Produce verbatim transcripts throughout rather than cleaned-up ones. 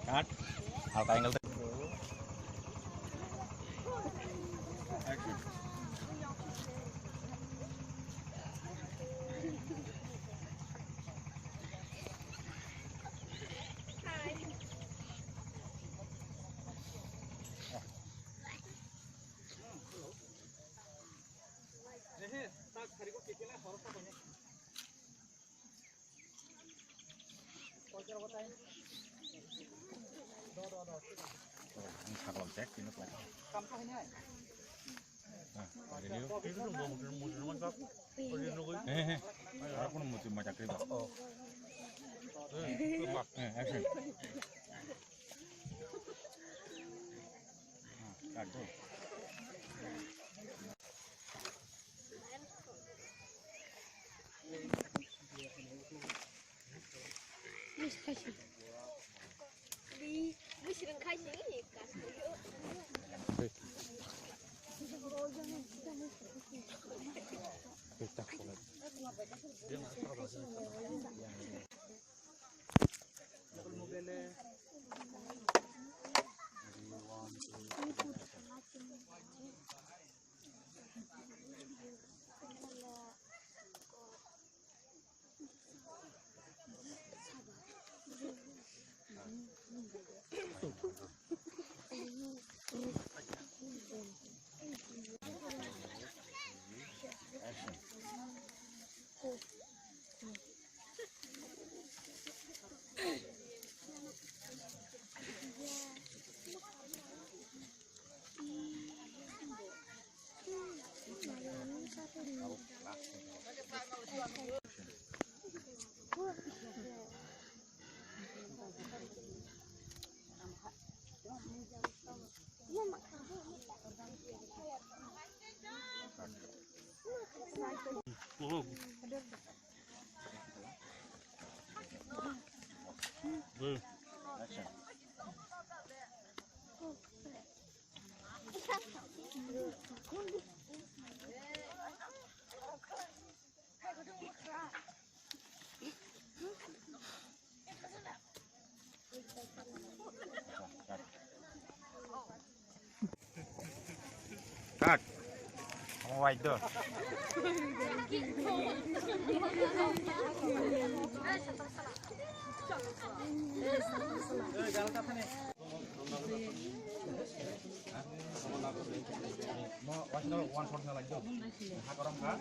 Cut. Halka angle. Action. Ang sakol cek, tino ko. He, he. Aro kono muti ma chakri ba. He, action. Ha, cut do. Cut. Omo bai do. Mo, one shot na lagi do. Ha, korom ha.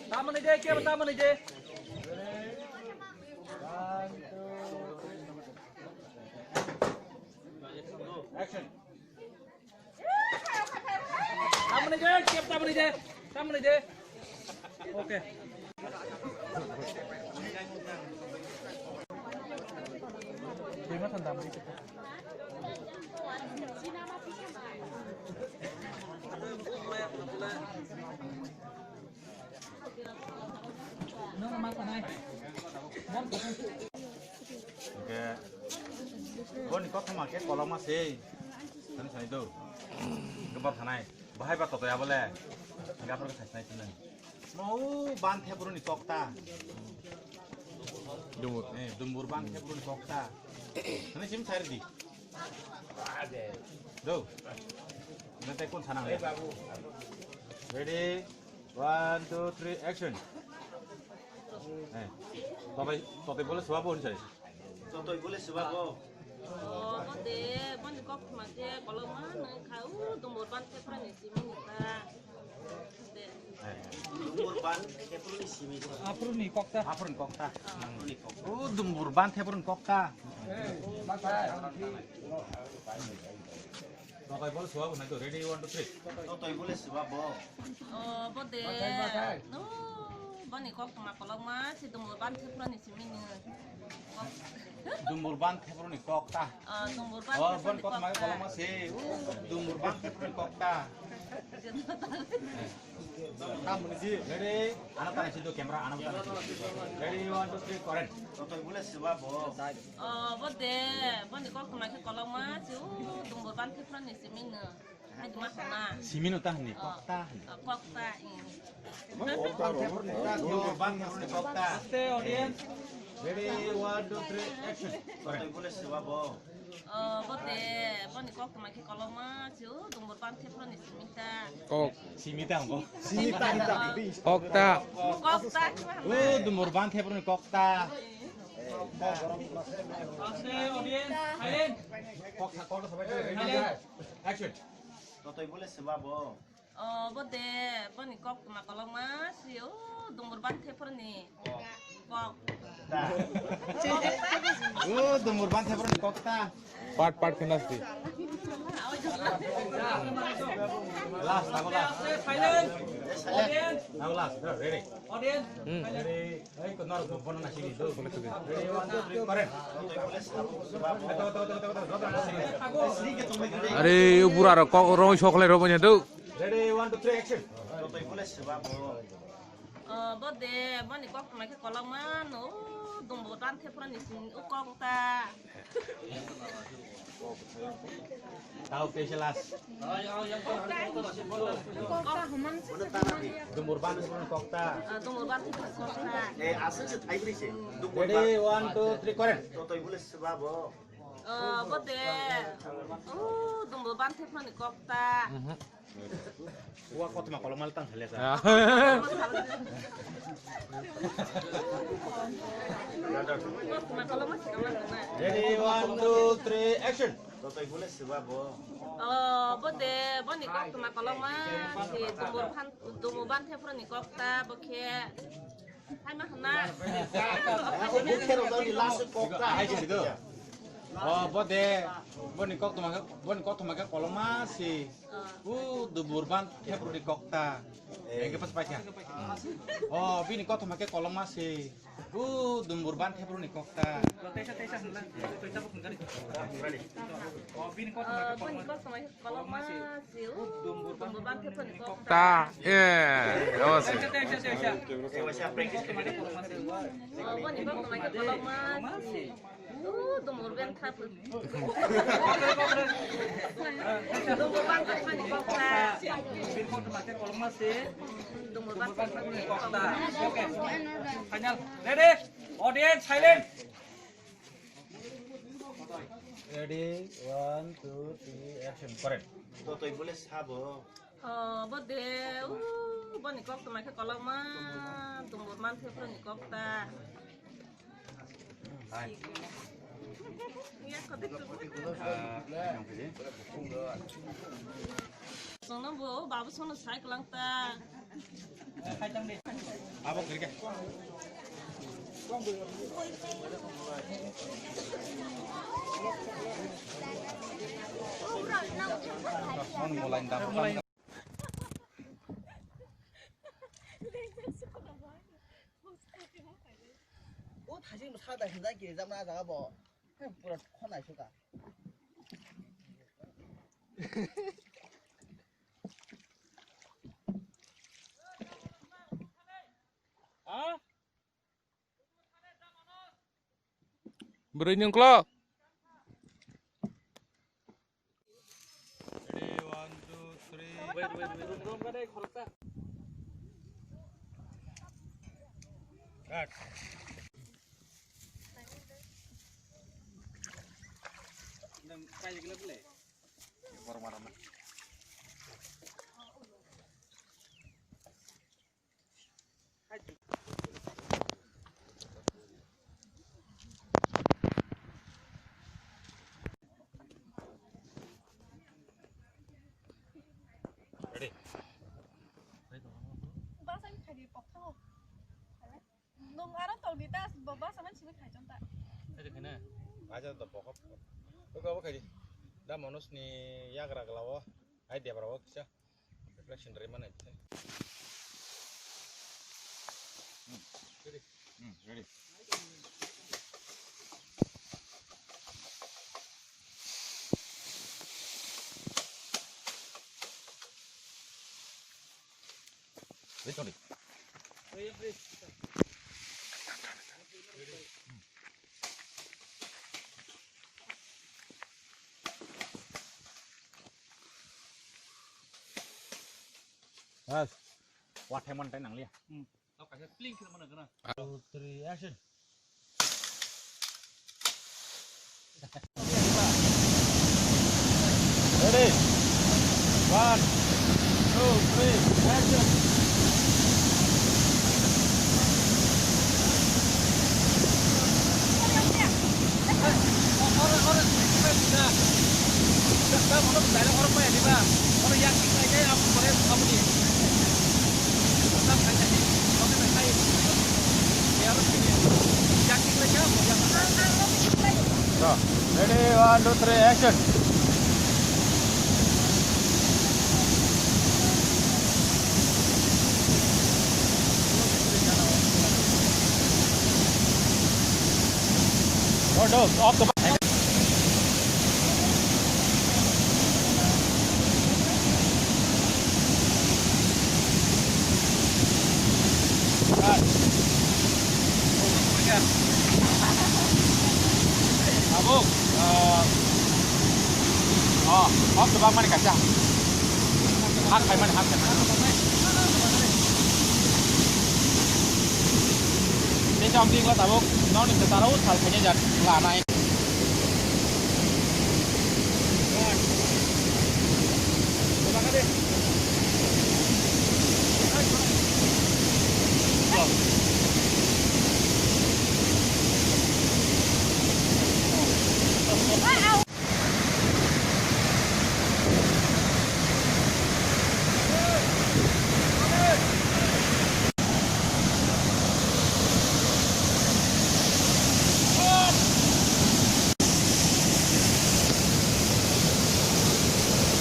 Tamani de, ke tamani de. Action. Tamani de, ke tamani de. Tamani de. Okay. Hingke boni kothoma khe koloma se. Sani sani do. Gobar thanai. Bahai ba totoi abole. Hingke aphuru khe sai sinai. Mo ban thepuru ni kokta. Dumbur. Eh, dumbur ban thepuru ni kokta. Sani sim sai di. Do. Nanti kun sana ya. Ready? One, two, three, action. Eh, totoi, totoi bole swabo hwnwi sai. Totoi bole swabo. Oh, bo de, boni kok thuma khe kolokma nang kha, u, dumbur ban theprani simi ni ta. De. Eh. Dumbur ban theprani simi. Aphuruni kokta. Aphuruni kokta. Aphuruni kokta. U, dumbur ban theprani kokta. Totoi bole swabo nai to, ready, one, two, three. Totoi bole swabo. Oh, bo de. Bathai, bathai. No, boni kok thuma kolokma, si dumbur ban theprani simi ni. Dumbur ban theprani kokta. Ah, dumbur ban Oh, theprani bon kok mai kokta. Kolokma si. U, dumbur ban theprani kokta. Tamoni si, ready? Ana tani si do camera, ana tani si. Ready, one, two, three, current. Totoi bole swabo. Oh, bo de, boni kok thuma khe kolokma, si, u, dumbur ban theprani simi ni. Hai, duma khana. Simi no ta hini, kokta hini. Oh, kokta, eh. Dumbur ban theprani kokta. Aste, audience. Ready, one, two, three, action. Totoi bole swabo. Oh, bo de, boni kok thuma khe kolokma, si, u, dumbur ban theprani simi ta. Kok. Simi ta hwngo. Simi ta, ta. Kokta. Kokta. U, dumbur ban theprani kokta. Aste, audience, silent. Kokta, kokta sabai. Silent. Action. Totoi bole swabo. Oh, bo de, boni kok thuma kolokma, si, u, dumbur ban theprani. Kok. U, dumbur ban theprani kokta. Part, part khe nasti. Last, abo last. Silent. Audience. Abo last, ready. Audience. Hmm. Ready. Ei, ko nor ko bono na sini do. Ready, one, two, three, current. Are, yo bura ro kok rong sok lai ro banya do. Ready, one, two, three, action. Oh, bo de, boni kok thuma khe kolokma, no, dumbur ban theprani simi, u, kokta. Tau, khe se last. Kokta, human se se human ya. Dumbur ban theprani kokta. Ah, dumbur ban theprani kokta. Eh, aswk se thai bri se. Ready, one, two, three, current. Totoi bole swabo. Oh, bo de. Oh, dumbur ban theprani kokta. Mhm. Wa kothoma kolokma tang thale sa. Ah. Kothoma kolokma se kaman na. Ready, one, two, three, action. Totoi bole swabo. Oh, bo de, boni kothoma kolokma, si dumbur ban, dumbur ban theprani kokta, bo khe. Hai ma khna. Ako bukhe rok ni last kokta. Hai si do. Oh, bo de, boni kothoma khe, boni kothoma khe kolokma si. Ah. U, dumbur ban theprani kokta. Eh. Engke pas paikha. Oh, bini kothoma khe kolokma si. U, dumbur ban theprani kokta. Teisa, teisa hwnla. Teisa bo hwnjani. Oh, bini kothoma khe kolokma si. Kolokma si, u, dumbur ban theprani kokta. Ta, eh, oh, si. Teisa, teisa, teisa. Oh, boni kothoma khe kolokma si. U, dumbur ban theprani. Dumbur ban theprani kokta. Bini kothoma khe kolokma si. Dumbur ban theprani kokta. Okay. Final. Ready? Audience, silent. Ready, one, two, three, action. Current. Totoi bole swabo. Oh, bo de, uh, boni koktwma khe kolokma, dumbur ban theprani kokta. Hai. Ya, kote kokma. Ah, yang tadi. Sono bo, babu sono sai kelang ta. Abo kiri ke. Sono mulai ndam. O thajin bwsa da hinjak kirijak na jaga bo. Pura khonai suka. Ha? Bwrwi ni ungklo. Ready, one, two, three. Wait, wait, wait. Cut. Nang kai gila bele. Borok mara na. Hai. Aro tongdi ta, baba saman simi khai chonta. Aja to bokop. Oke, oke, khaidi. Da Manoj ni yagra glao. Ai debra o kisa. Reflection dari mana itu? Hmm, ready. Hmm, ready. Ready, ready. Bas. Wathai man tai nangliya. Hmm. Tau kaisa pling khe mana gana. Two, three, action. Ready? One, two, three, action. So, ready, one, two, three, action. Off the Tabuk, ah, oh, hok kwbang mani kaisa. Hak khai mani, hak khai mani. Tei jam ding la tabuk, noni se taro sal khaini jat lanai.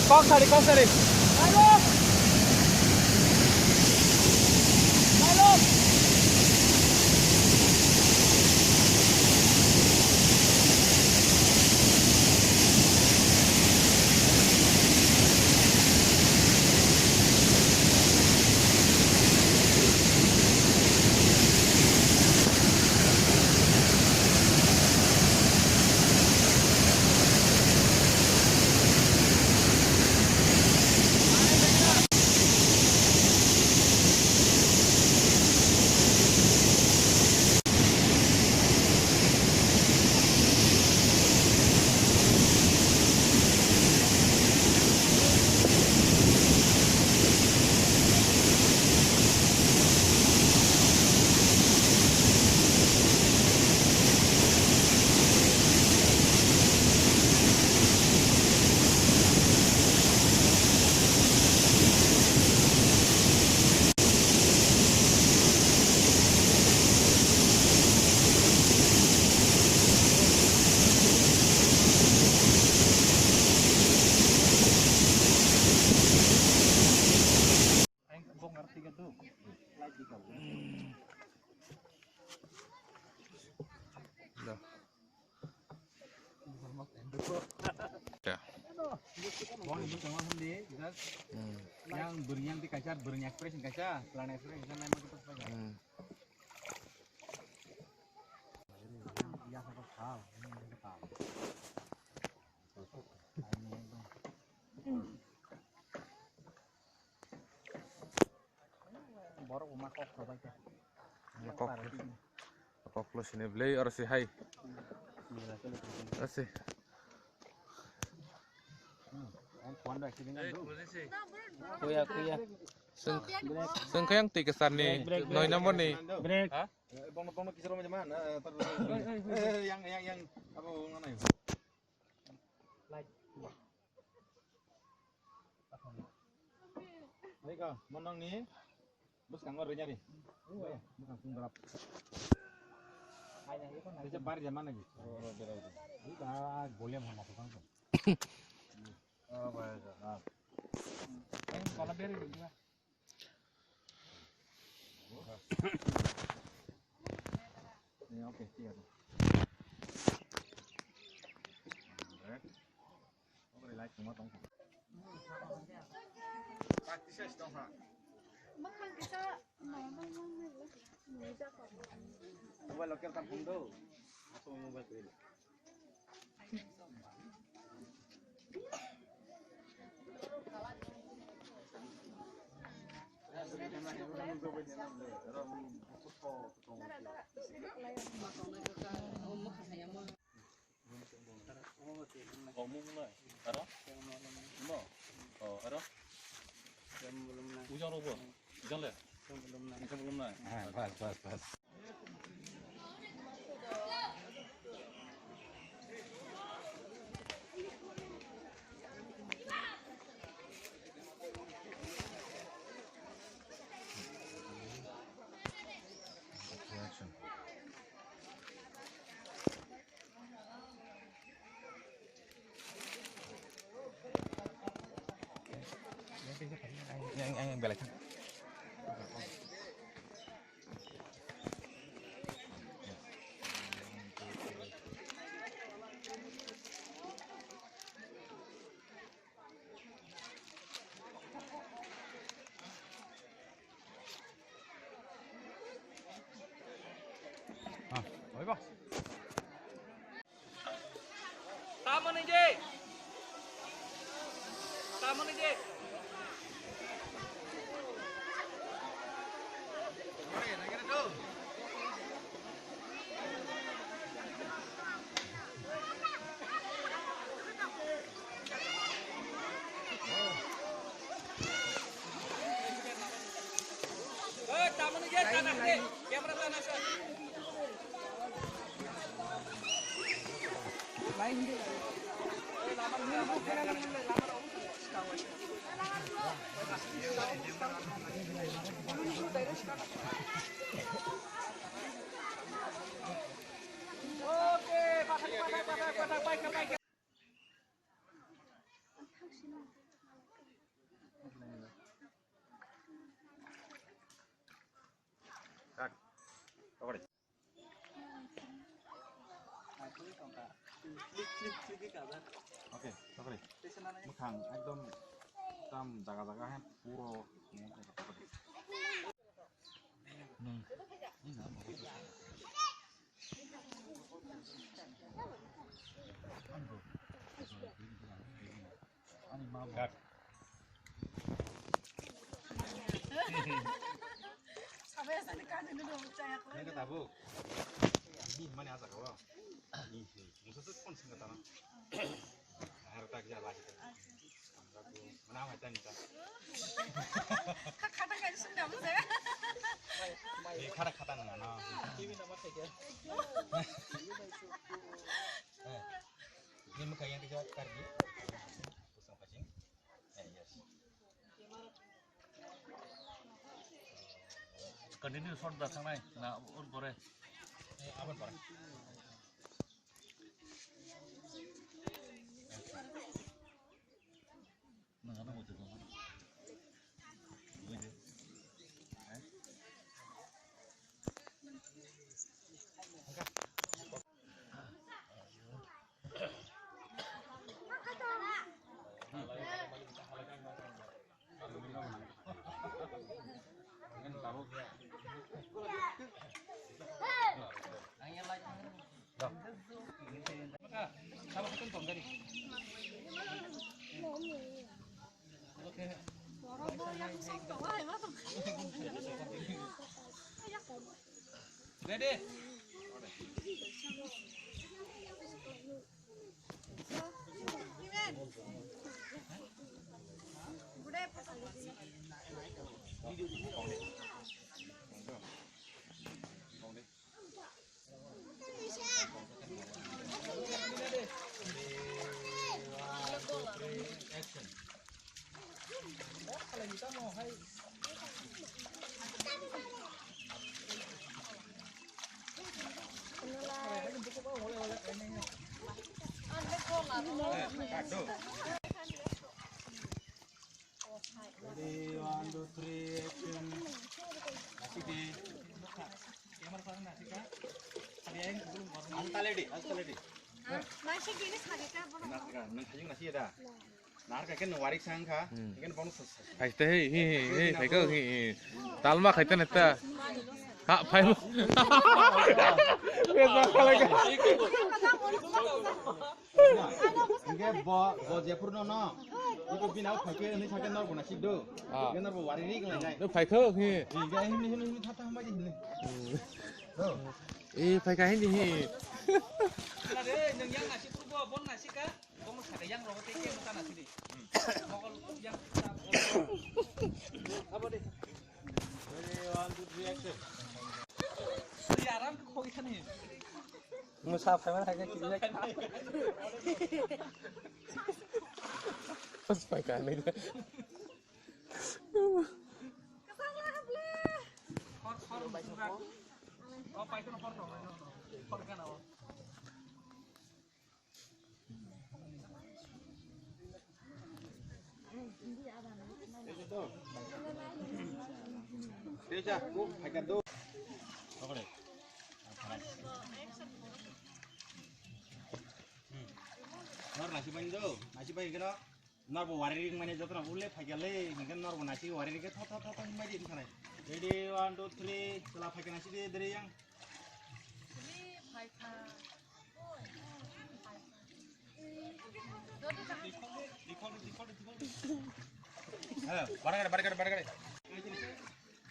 Kok sari, kok sari. Ya. Hmm. Yang beriang di kaca, beriang expression kaca, celana expression kaca, naik motor kaca. Hmm. Borok bo ma kok sabai kha. Kok, kok lo sini belai oro se hai. Oro se. Kuya, kuya. Seng, seng khe yang twi kwchar ni, noi number ni. Break. Ha? Bono, bono kisaro ma jama na, tar. Eh, yang, yang, yang, abo nganai. Like. Oi ka, monong ni bwskango rwnya ri. Bwskang sung drap. Bisa bar jam mana gitu? Ini dah boleh mana tukang tuh? Oh, boleh. Ah. Kalau beri gitu. Ini oke, iya tuh. Oke. Oke, like semua tong. Praktis ya, tong ha. Mobile locker tam phone do. Aku mobile ko. Ujang robo. Ujang le. Ujang belum naik. Ah, pas, pas, pas. Action. Yang, yang, yang belakang. Ah, oiba. Tamoni je. Tamoni je. Kak, oke. Oke, oke. Mwkhang ekdom tam jaga jaga hai puro. Ani ma. Sabai asani kani nunu chaya ko. Nang kata bu. Ini mana asa kau? Ini musa tu pun sing kata na. Harus tak jalan. Mana mai tani ta. Kha khata kani sing damu saya. Ini khata khata nang na. T V nama saya. Eh, ini muka yang tiga karbi. Pusing pacing. Eh, yes. Continue shot da thangnai na ur pore. Eh, abar pore. Nang ano mo tuh. Ready? Action. Ready, one, two, three, action. Nasik di. Ang tali di, ang tali di. Nasik di, ini sakit apa? Nasik, nang kajing nasik ya dah. Nar ka ken warik sang kha, ken bong sa sa. Hai te, hi, hi, hi, hai ko, hi, hi. Talma khai te na ta. Ha, phai mo. Hingke bo, bo jephuru no no. Iko bina phai ke ni sakhe nor bo na sik do. Ah. Hingke nor bo wari ri ngai ngai. No phai ko, hi. Hingke hin hin hin tha tha mai hin. Eh, phai ka hin hi. Ala de, nang yang nasi purbo, bon nasi ka. Bong sakhe yang rogo tei kebo tana sidi. Mokol yang ta. Abo de. Ready, one, two, three, action. Sidi aram ke khoi thani. Musa phai ma thake kiri. Pas phai ka nai. Hor hor musa. Oh, phai kono hor hor. Hor kana. Nor nasi bai do, nasi bai kira. Nor bo wari ring mane joto na ule phai kale, hingke nor bo nasi wari ring ke tho tho tho tho himbai di thanai. Ready, one, two, three, chwla phai kana si de dere yang. Hei, bargade, bargade, bargade.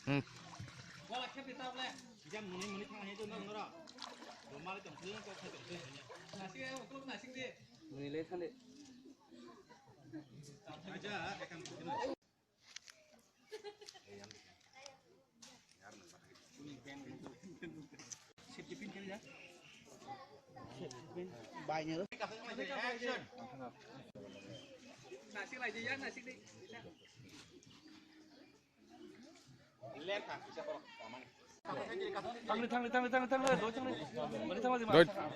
Hmm. Wala khe pita ble. Jam muni muni thang hai to nang nora. Bo mali tong thung ko khai tong thung. Nasik e, uklok nasik de. Muni le thang de. Aja, ekam. Safety pin kami ya. Safety pin. Banyak. Action. Nasik lagi ya, nasik di. Thangli, thangli, thangli, thangli, thangli, doi thangli. Mani thangli, mani thangli.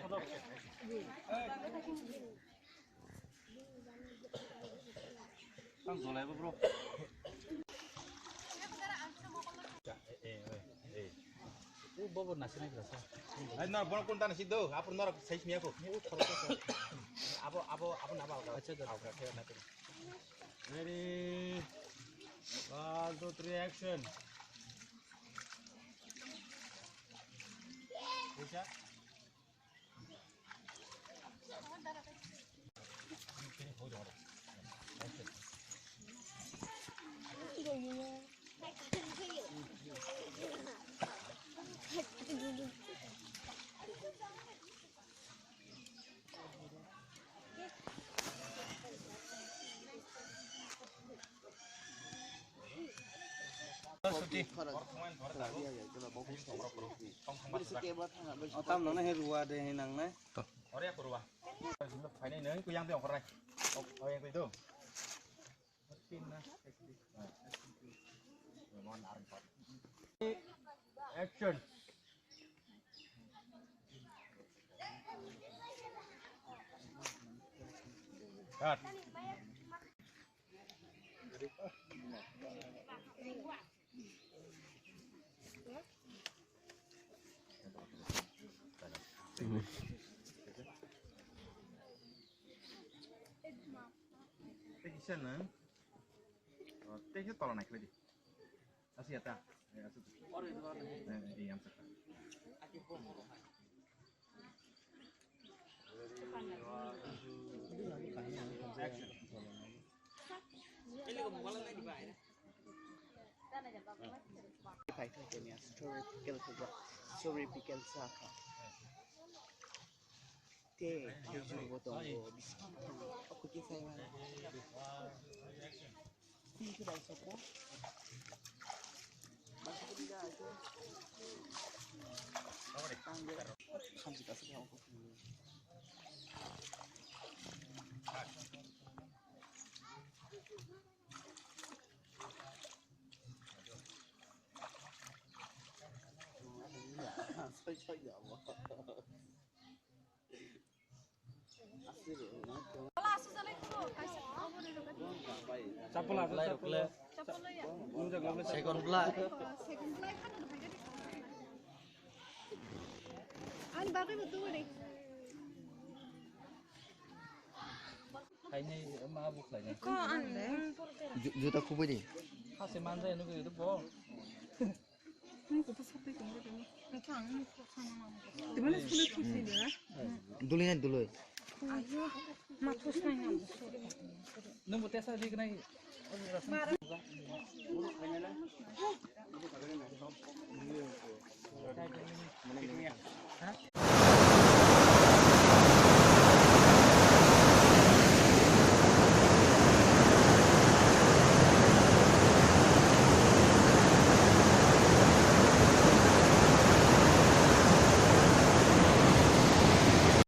Ang jolai bo, bro. Eh, eh, eh, eh. O bobo nasi nai grasa. Ai, nor bono kunta nasi do, apor nor size miya ko. Abo, abo, abo na ba. Acha, acha. Ready? One, two, three, action. Bisa? Tam nang nai rua de nang nai. Ore aku rua. Phainai nang ku yang de ongkhorai. Oh, yang itu. Action. Cut. Tei kisa nang. Oh, tei kisa tola nai khlai di. Asi ya ta. Eh, asi. Eh, eh, yang saka. Action. Phai kha khe ni story pickle khe ja, story pickle cha kha. Te khujur bo tongo, biscuit tongo, o khe khe sai mano. Thank you, Daisoko. Thank you, Daisoko. Chapla, chapla. Second pla. Ani bagwi bo tubu de. Khainai ma bu khlainai. Ko an. Ju-, juta kubui de. Hase manjai nugui de bo. Duloi na duloi. Nungbo tesa di kenai. Ha?